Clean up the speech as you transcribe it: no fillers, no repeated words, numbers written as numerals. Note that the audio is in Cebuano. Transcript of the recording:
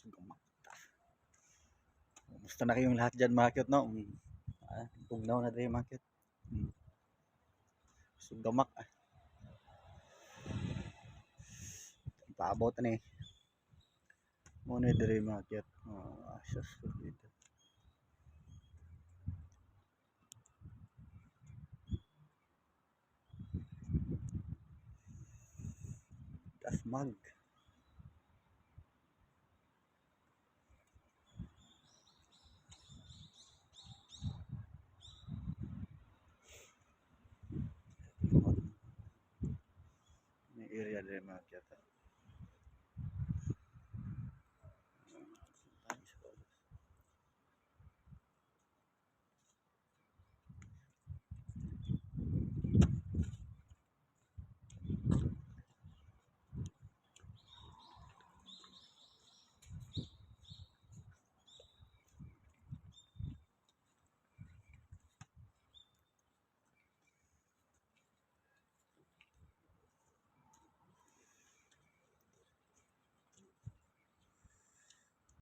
Sugamak ta. Kumusta na kayong lahat dyan, mga cute, no? Ah, tugnaw na diri, mga cute. Sugamak ah. Paabot ni. Mao ni diri, mga cute. Oh, asas ko dito. Dasmag. May area diri, mga cute.